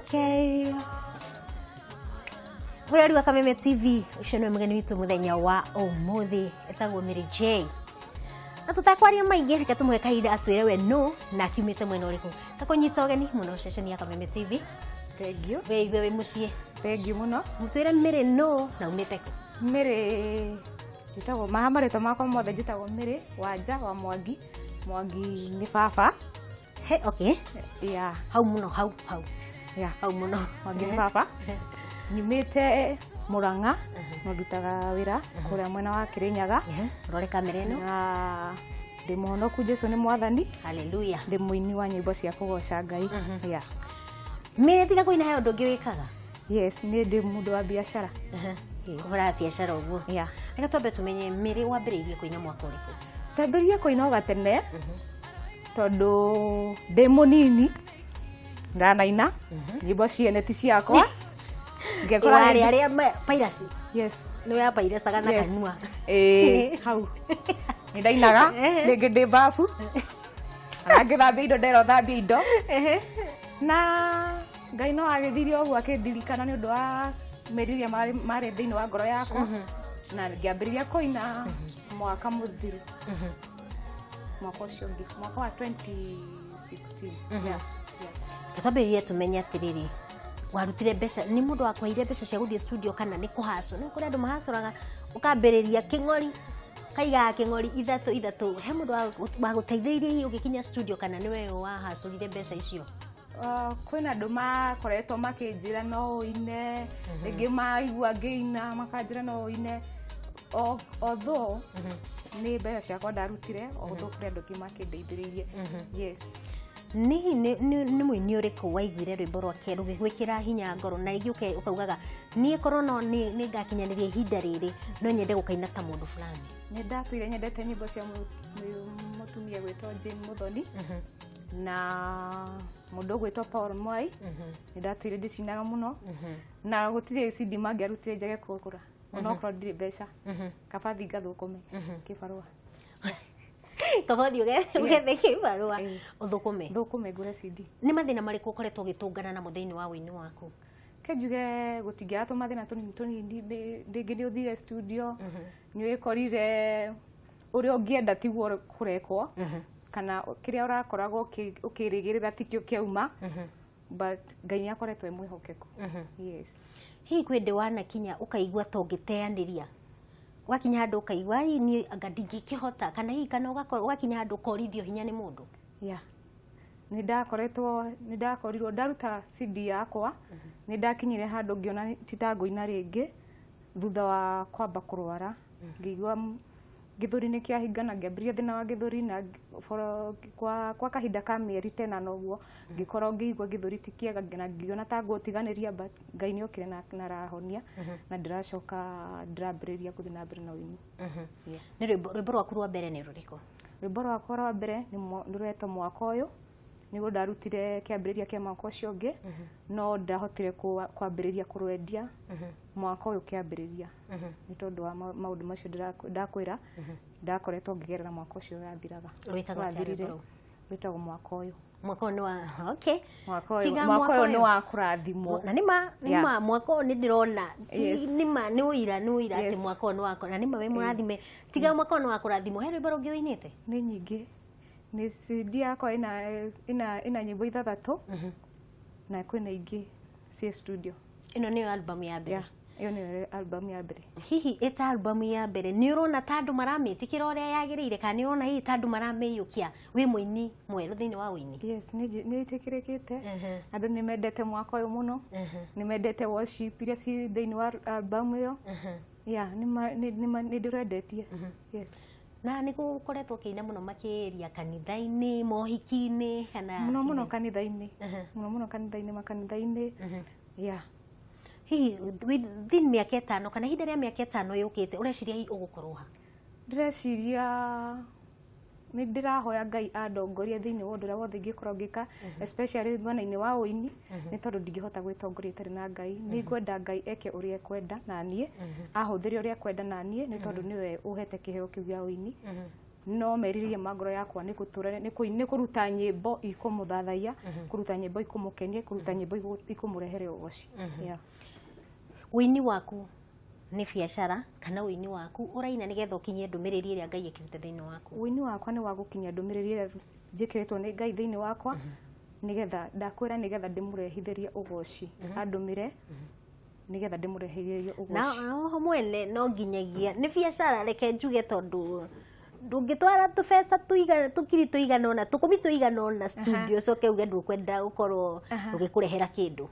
Okay, Mũrori wa Kameme TV, ũcio nĩwe mũgeni witũ mũthenya wa ũmũthĩ, etagwo Mary J. Na tũtakwaria maingĩ, reke tũmũhe kahinda atwĩre we no na akiumĩte mwena ũrĩkũ. Takũnyita ũgeni mũno ceceni ya Kameme TV. Thank you. Wĩigue wĩ mũciĩ. Thank you mũno. Mũtwĩre Mary no na umĩte kũ? Mary njĩtagwo maha marĩtwa makwa mothe, njĩtagwo Mary Wanja wa Mwangi. Mwangi nĩ baba. He, okay. Yeah. Hau mũno, hau hau. Yeah. Hau mũno. Mwangi nĩ baba. Nyumĩte Murang'a, no ndutaga wĩra kũrĩa mwena wa Kirinyaga. Rore kamera ĩno. Na ndĩ mũhonoku, Jesũ nĩ mwathani. Haleluya. Ndĩ mũini wa nyĩmbo cia kũgoca Ngai. Yeah. Mary, tiga kũina, he ũndũ ũngĩ wĩkaga? Yes, niĩ ndĩ mũndũ wa biacara. Kũhũra biacara ũguo. Yeah. Reke twambe tũmenye, Mary, wambĩrĩirie kũina mwaka ũrĩkũ? Ndambĩrĩirie kũina o gatene, tondũ ndĩ mũnini ndanaina nyĩmbo ciene ti ciakwa. Ngekora warĩ arĩa piracy? Yes. Nĩ wapiracaga na Yes. kanua? Ĩĩ, hau nĩ ndainaga rĩngĩ ndĩ babu kana ngĩthambia indo, ndera ũthambia indo, na Ngai no agĩthire ũguo akĩndirikana nĩ ũndũ wa merirĩria marĩ thĩinĩ wa ngoro yakwa, na ngĩambĩrĩria kũina mwaka mũthiru, mwaka ũcio ũngĩ, mwaka wa 2016. Yeah. Twambĩrĩrie tũmenye atĩrĩrĩ, warutire mbeca, nĩ mũndũ wakwaire mbeca cia gũthiĩ studio kana nĩ kũhacwo? Nĩ kũrĩ andũ mahacũraga, ũkambĩrĩria kĩng'ori, kaigaga kĩng'ori ithatũ ithatũ. He mũndũ wagũteithĩirie hihi ũgĩkinya studio kana nĩ we wahacũrire mbeca icio? Kwĩna andũ makoretwo makĩnjĩra no ũine, rĩngĩ maigua ngĩina makanjĩra no ũine. Although nĩ mbeca ciakwa ndarutire, although kũrĩ andũ angĩ makĩndeithĩrĩirie, yes. Nĩ nĩ mũini ũrĩkũ waiguire rwĩmbo rwake rũgĩgwĩkĩra hinya ngoro, na rĩngĩ ũkaugaga, niĩ korwo no nĩ ngakinyanĩria ihinda rĩrĩ, no nyende gũkaina ta mũndũ fulani? Nĩ ndatũire nyendete nyĩmbo cia mũtumia gwĩtwo Jane Muthoni na mũndũ ũgwĩtwo Paul Mwai. Nĩ ndatũire ndĩcinaga mũno, na gũtirĩ CD mangĩarutire njage kũgũra, onokorwo ndirĩ mbeca, kaba thiĩ ngathũkũme kĩbarũa. Kaba ũthiĩ ũgethe kĩbarũa ũthũkũme. Thũkũme ngũre CD. Nĩ mathĩna marĩkũ ũkoretwo ũgĩtũngana namo thĩinĩ wa ũini waku? Ke njuge gũtingĩaga tũmathĩna tũnini tũnini. Rĩngĩ nĩ ũthire studio, nĩ wĩkorire ũrĩa ũngĩenda tiguo kũrekwo, kana kĩrĩa ũrakoragwo ũkĩrĩgĩrĩra tikĩo kĩauma, but Ngai nĩ akoretwo e mwĩhokeku, yes. Hihi kwĩ ndĩ wanakinya ũkaigua ta ũngĩteanĩria, wakinya handũ ũkaigua, "Ai, niĩ anga ndingĩkĩhota," kana hihi kana ũgakorwo ũgakinya handũ ũkorithio hinya nĩ mũndũ? Yeah, nĩ ndakoretwo, nĩ ndakorirwo ndaruta CD yakwa, nĩ ndakinyire handũ ngĩona titangũina rĩngĩ thutha wa kwamba kũrwara, ngĩigua gĩthũri nĩ kĩahingana, ngĩambĩrĩria thĩna wa gĩthũri, na kwa kahinda ka mĩeri tena noguo ngĩkorwo ngĩigua gĩthũri ti kĩega na ngĩona ta ngũtiganĩria, but Ngai nĩ okire na arahonia na ndĩracoka ndĩrambĩrĩria gũthiĩ na mbere na ũini. Yeah. Nĩ rwĩmbo rwaku rwa mbere nĩ rũrĩkũ? Rwĩmbo rwakwa rwa mbere nĩ rwetwo "Mwaka Ũyũ". Nĩguo ndarutire kĩambĩrĩria kĩa mwaka ũcio ũngĩ, no ndahotire kwambĩrĩria kũrwendia mwaka ũyũ kĩambĩrĩria nĩ tondũ wa maũndũ macio ndakwĩra ndakoretwo ngĩgerera mwaka ũcio ũrathiraga. Rwĩtagwo atĩa Ũrathirire. rwĩmbo rũu? Rwĩtagwo "Mwaka Ũyũ". Mwaka ũyũ nĩ wa, okay. Mwaka ũyũ, Tiga mwaka ũyũ nĩ wa kũrathimwo. Na nĩma nĩma mwaka ũyũ nĩ ndĩrona nĩma nĩ ũira atĩ mwaka ũyũ nĩ wakwa na nĩma wĩ mũrathime. Tiga mwaka ũyũ nĩ wa kũrathimwo, he rwĩmbo rũngĩ ũinĩte? Nĩ nyingĩ, nĩ CD yakwa ĩna nyĩmbo ithathatũ na kwĩna ingĩ ciĩ studio. Ĩno nĩyo album ya mbere? Yeah, ĩyo nĩyo album ya mbere. Hihi ĩta album ya mbere, nĩ ũrona ta andũ maramĩtĩkĩra ũrĩa yagĩrĩire, kana nĩ ũrona hihi ta andũ maramĩiyũkia wĩ mũini mwerũ thĩinĩ wa ũini? Yes, nĩ ĩtĩkĩrĩkĩte. Andũ nĩ mendete "Mwaka Ũyũ" mũno, nĩ mendete worship iria ci thĩinĩ wa album ĩyo. Yeah, nĩ ndĩrendetie, yes. Na nĩ gũkoretwo ũkĩina mũno makĩria kanitha-inĩ, mohiki-inĩ, kana? Mũno mũno kanitha-inĩ, mũno mũno kanitha-inĩ, makanitha-inĩ, yeah. Hihi within mĩaka 5 kana ihinda rĩa mĩaka 5 yũkĩte, ũreciria hihi ũgũkorwo ha? Ndĩreciria nĩ ndĩrahoya Ngai andongorie thĩinĩ wa ũndũ ũrĩa wothe ingĩkorwo ngĩka, especially mwena-inĩ wa ũini, nĩ tondũ ndingĩhota gwĩtongoria itarĩ na Ngai. Nĩ ngwenda Ngai eke ũrĩa ekwenda na niĩ, ahũthĩre ũrĩa ekwenda na niĩ, nĩ tondũ nĩwe ũhete kĩheo kĩu gĩa ũini. No merirĩria ma ngoro yakwa nĩ gũtũra nĩ kũruta nyĩmbo ikũmũthathaiya, kũruta nyĩmbo ikũmũkenia, kũruta nyĩmbo ikũmũrehere ũgoci. Yeah. Ũini waku nĩ biacara kana ũini waku ũraina nĩgetha ũkinyie ndũmĩrĩri ĩrĩa Ngai ekĩrĩte thĩinĩ waku? Ũini wakwa nĩ wa gũkinyia ndũmĩrĩri ĩrĩa njĩkĩrĩtwo nĩ Ngai thĩinĩ wakwa, nĩgetha ndakwĩra nĩgetha ndĩmũrehithĩrie ũgoci, andũmĩre nĩgetha ndĩmũrehithĩrie ũgoci. Na oho mwene no nginyagia nĩ biacara, reke njuge, tondũ ndũngĩtwara tũbeca tũigana tũkiri tũigana ũna tũkũmi tũigana ũna studio ũcoke uge ndũkwenda gũkorwo ũgĩkũrehera kĩndũ.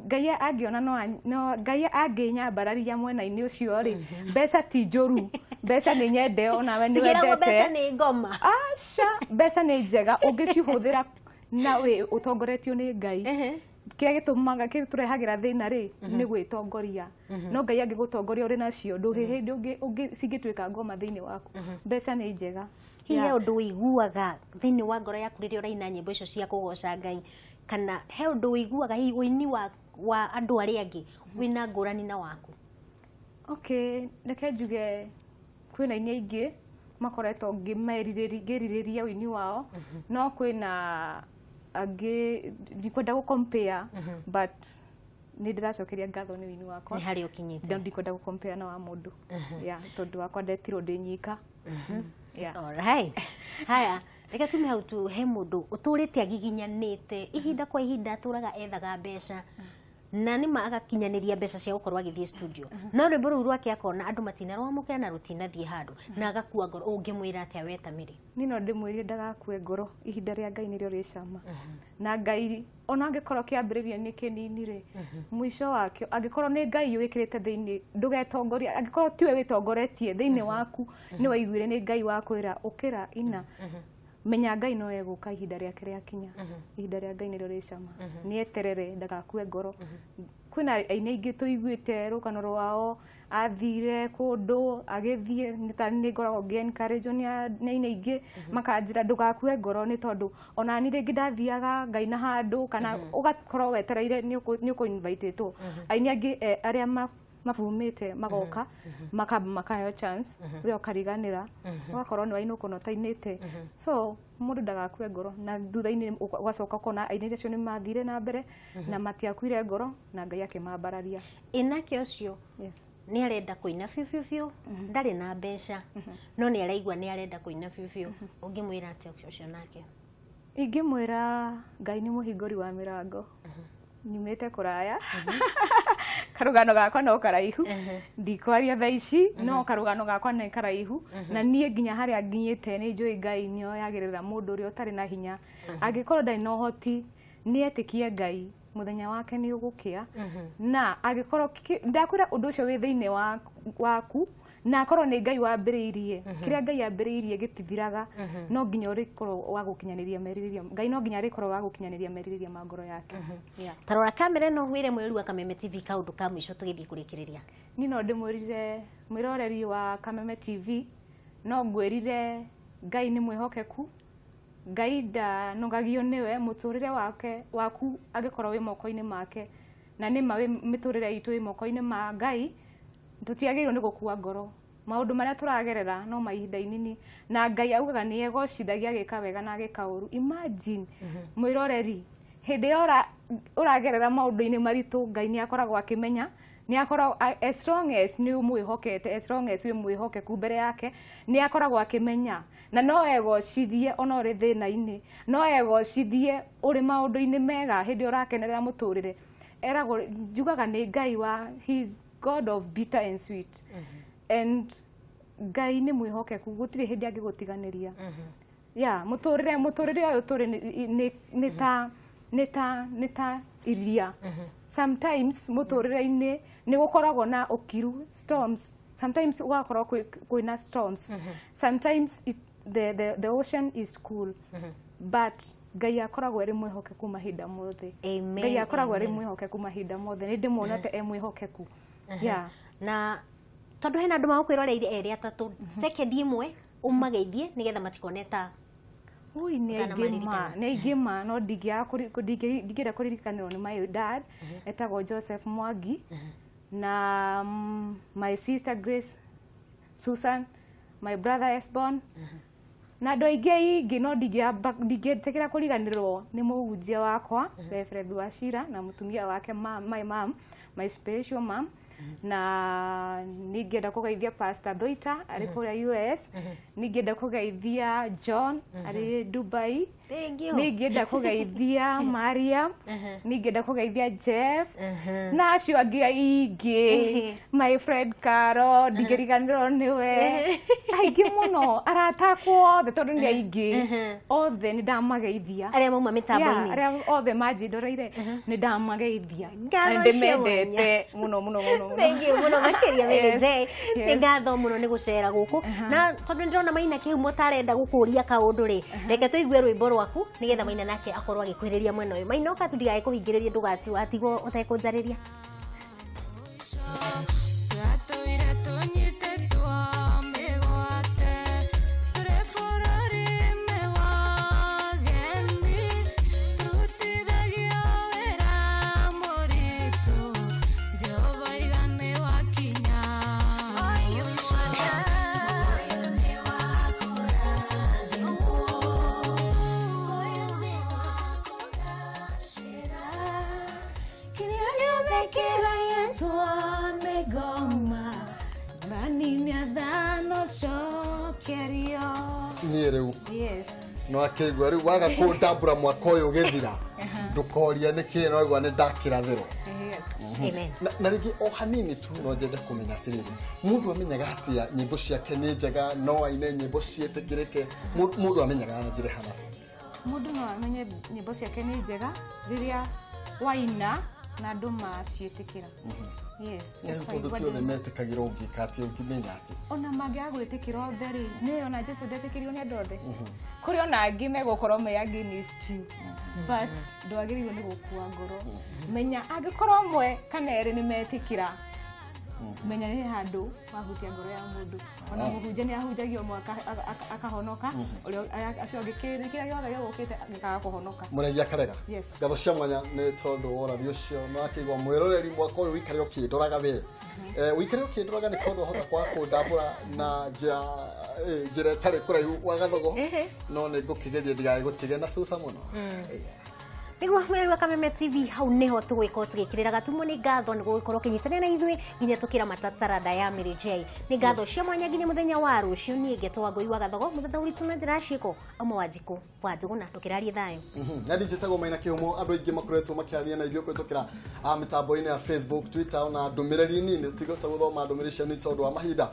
Ngai angĩona no Ngai angĩnyambararia mwena-inĩ ũcio rĩ, mbeca ti njũru, mbeca nĩ nyende, onawe nĩ Cigĩragwo wendete. Mbeca nĩ ngoma. Aca, mbeca nĩ njega ũngĩcihũthĩra na wĩ ũtongoretio nĩ Ngai. Kĩrĩa gĩtũmaga kĩrĩa tũrehagĩra thĩna rĩ nĩ gwĩtongoria, no Ngai angĩgũtongoria ũrĩ nacio ndũrĩ hĩndĩ ũngĩ cingĩtuĩka ngoma thĩinĩ waku. Mbeca nĩ njega. Hihi he ũndũ ũiguaga thĩinĩ wa ngoro yaku rĩrĩa ũraina nyĩmbo icio cia kũgoca Ngai, kana he ũndũ ũiguaga hihi ũini wa andũ arĩa angĩ wĩna ngũrani na waku? Okay, reke njuge kwĩna aini aingĩ makoretwo ngĩrirĩria ũini wao, no kwĩna angĩ ndikwenda gũ compare, but nĩ ndĩracokeria ngatho nĩ ũini wakwa. Nĩ harĩa ũkinyĩte. Ndikwenda gũ compare na wa mũndũ, yeah, tondũ wakwa ndetirwo ndĩ nyika. Yeah. Alright. Haya, reke tume hau tu he mũndũ ũtũrĩte agiginyanĩte ihinda kwa ihinda, atũraga ethaga mbeca na nĩma agakinyanĩria mbeca cia gũkorwo agĩthiĩ studio, no rwĩmbo rũu rwake akona andũ matinarwamũkĩra na rũtinathiĩ handũ na agakua ngoro. Ũngĩmwĩra atĩa we ta Mary? Niĩ no ndĩmwĩrire ndagakue ngoro, ihinda rĩa Ngai nĩrĩo rĩ cama, na Ngai ona angĩkorwo kĩambĩrĩria nĩ kĩnini rĩ, mũico wakĩo angĩkorwo nĩ Ngai wĩkĩrĩte thĩinĩ, ndũgetongoria. Angĩkorwo tiwe wĩtongoretie thĩinĩ waku, nĩ waiguire nĩ Ngai wakwĩra ũkĩra ina, menya Ngai no egũka ihinda rĩake rĩakinya. Ihinda rĩa Ngai nĩrĩo rĩ cama, nĩ eterere, ndagakue ngoro. Kwĩna aini aingĩ tũiguĩte rũgano rwao, athire kũndũ agĩthiĩ nĩ ta nĩ ngoragwo ngĩ encourage nĩ aini aingĩ makanjĩra ndũgakue ngoro, nĩ tondũ ona niĩ rĩngĩ ndathiaga ngaina handũ kana ũgakorwo wetereire nĩ ũkũ invitĩtwo. Aini angĩ arĩa mabumĩte magoka makamba makaheo chance, ũrĩa ũkariganĩra ũgakorwo nĩ wainũka na ũtainĩte. So mũndũ ndagakue ngoro, na thutha-inĩ ũgacoka ũkona aini acio nĩ mathire na mbere na matiakuire ngoro na Ngai akĩmambararia. Ĩnake ũcio Yes. nĩ arenda kũina biũ biũ biũ, ndarĩ na mbeca, no nĩ araigua nĩ arenda kũina biũ biũ, ũngĩmwĩra atĩa ũcio nake? Ingĩmwĩra Ngai nĩ mũhingũri wa mĩrango. Nyumĩte kũraya, karũgano gakwa no karaihu, ndikwaria thaa ici, no karũgano gakwa nĩ karaihu, na niĩ nginya harĩa nginyĩte nĩ njũĩ Ngai nĩ oyagĩrĩra mũndũ ũrĩa ũtarĩ na hinya. Angĩkorwo ndarĩ na ũhoti, nĩ etĩkie Ngai, mũthenya wake nĩ ũgũkĩa. Na angĩkorwo ndakwĩra ũndũ ũcio wĩ thĩinĩ waku na akorwo nĩ Ngai wambĩrĩirie, kĩrĩa Ngai ambĩrĩirie gĩtithiraga. No nginya ũrĩkorwo wa gũkinyanĩria merirĩria Ngai, no nginya arĩkorwo wa gũkinyanĩria merirĩria ma ngoro yake. Yeah. Tarora kamera ĩno wĩre mwĩrori wa Kameme TV kaũndũ ka mũico tũgĩthiĩ kũrĩkĩrĩria. Niĩ no ndĩmwĩrire mwĩroreri wa Kameme TV, no ngwĩrire Ngai nĩ mwĩhokeku, Ngai ndanogagio nĩwe. Mũtũrĩre wake waku angĩkorwo wĩ moko-inĩ make, na nĩma mĩtũrĩre itũ ĩ moko-inĩ ma Ngai, tũtiagĩrĩirwo nĩ gũkua ngoro. Maũndũ marĩa tũragerera no ma ihinda inini, na Ngai augaga nĩ egocithagia agĩka wega na agĩka ũru. Imagine, mwĩroreri, hĩndĩ ĩrĩa ũragerera maũndũ-inĩ maritũ, Ngai nĩ akoragwo akĩmenya, nĩ akoragwo as long as nĩ ũmwĩhokete, as long as wĩ mwĩhokeku mbere yake, nĩ akoragwo akĩmenya na no egocithie ona ũrĩ thĩna-inĩ, no egocithie ũrĩ maũndũ-inĩ mega hĩndĩ ĩrĩa ũrakenerera mũtũrĩre. Eragwo njugaga nĩ Ngai wa, he is God of bitter and sweet, and Ngai nĩ mwĩhokeku, gũtirĩ hĩndĩ angĩgũtiganĩria. Ya mũtũrĩre ũyũ tũrĩ nĩ ta iria. Sometimes mũtũrĩre-inĩ nĩ gũkoragwo na ũkiru, storms. Sometimes ũgakorwo kwĩna storms, sometimes the ocean is cool, but Ngai akoragwo arĩ mwĩhokeku mahinda mothe. Amen, Ngai akoragwo arĩ amen. mwĩhokeku mahinda mothe, nĩ ndĩmuonete e mwĩhokeku, yeah. Na tondũ hena andũ magũkwĩroreire erĩ atatũ, sekendi ĩmwe ũmageithie nĩgetha matikone ta Ui, nĩ Kana aingĩ ma maririkana. nĩ aingĩ ma, no ndingĩenda kũririkanĩrwo nĩ my dad etagwo Joseph Mwangi, na my sister Grace Susan, my brother Esbon. Na andũ aingĩ aingĩ no ndingĩtĩkĩra kũriganĩrwo nĩ mũhunjia wakwa Reverend Wachira na mũtumia wake my mom, my spiritual mom. Na ningĩenda kũgeithia Pastor Thoita arĩ kũrĩa US, ningĩenda kũgeithia John arĩ Dubai, ningĩenda kũgeithia Maria, ningĩenda kũgeithia Jeff na acio angĩ aingĩ, my friend Caro ndingĩriganĩrwo nĩwe, aingĩ mũno arata akwa othe tondũ nĩ aingĩ othe nĩ ndamageithia arĩa mauma mĩtambo-inĩ, arĩa othe manjindoreire nĩ ndamageithia na ndĩmendete mũno mũno mũno. Thank you mũno makĩria Mary J. Nĩ ngatho mũno nĩ gũcera gũkũ, na tondũ ndĩrona Maina Kĩhumo tarenda gũkũria kaũndũ rĩ, reke tũigue rwĩmbo rwaku nĩgetha Maina nake akorwo agĩkwĩrĩria mwena ũyũ. Maina ũka tu ndigagĩkũhingĩrĩrie ndũgatigwo ũtekũnjarĩria. Niĩ rĩu no akĩigua rĩu waga kũndambũra mwaka ũyũ ũgĩthira ndũkorie nĩkĩ no igua nĩ ndakĩrathĩrwo. Na rĩngĩ o hanini tu no nyende kũmenya atĩrĩrĩ, mũndũ amenyaga atĩa nyĩmbo ciake nĩ njega, no aine nyĩmbo ciĩtĩkĩrĩke, mũndũ amenyaga na njĩra ĩhana? Mũndũ no amenye nyĩmbo ciake nĩ njega rĩrĩa waina na andũ maciĩtĩkĩra. Yes. Tondũ ti othe metĩkagĩra ũngĩka atĩa ũngĩmenya atĩa? Ona mangĩaga gwĩtĩkĩra othe rĩ, nĩ ona Jesũ ndetĩkĩrirwo nĩ andũ othe. Kũrĩ ona angĩ megũkorwo me against you, but ndwagĩrĩirwo nĩ gũkua ngoro. Menya angĩkorwo amwe kana erĩ nĩ metĩkĩra, menya nĩ handũ wahutia ngoro ya mũndũ. Ona mũhunjia nĩ ahunjagia ũmwe akahonoka, ũrĩa acio angĩ kĩrĩa gĩothe gĩgũkĩte gĩkaga kũhonoka. Mũregi akarega. Ngatho cia mwanya nĩ tondũ wa ũrathi ũcio no akĩigua mwĩroreri mwaka ũyũ wĩikare ũkĩndoraga we. Wĩikare ũkĩndoraga nĩ tondũ wahota kwaga kũndambũra na njĩra njĩra ĩtarĩ kũraihu wa gathogo, no nĩ ngũkĩgeria ndigagĩgũtige na thutha mũno. Nĩguo mwĩrori wa Kameme TV, hau nĩho tũgũgĩkorwo tũgĩkĩrĩra gatumo. Nĩ ngatho nĩ gũgĩkorwo ũkĩnyitanĩra na ithuĩ nginya tũkĩra matataranda ya Mary J. Nĩ ngatho cia mwanya nginya mũthenya wa rũciũ. Niĩ ngetwo Wangũi wa Gathogo, mũthathaũri tu na njĩra ya ciĩko amwe wa Njikũ wa Njũgũna, tũkĩrarie thayũ. Na niĩ njĩtagwo Maina Kĩhumo. Andũ aingĩ makoretwo makĩaria na ithuĩ kũhĩtũkĩra mĩtambo-inĩ ya Facebook, Twitter ona ndũmĩrĩri nini, tũtigũhota gũthoma ndũmĩrĩri cianyu nĩ tondũ wa mahinda.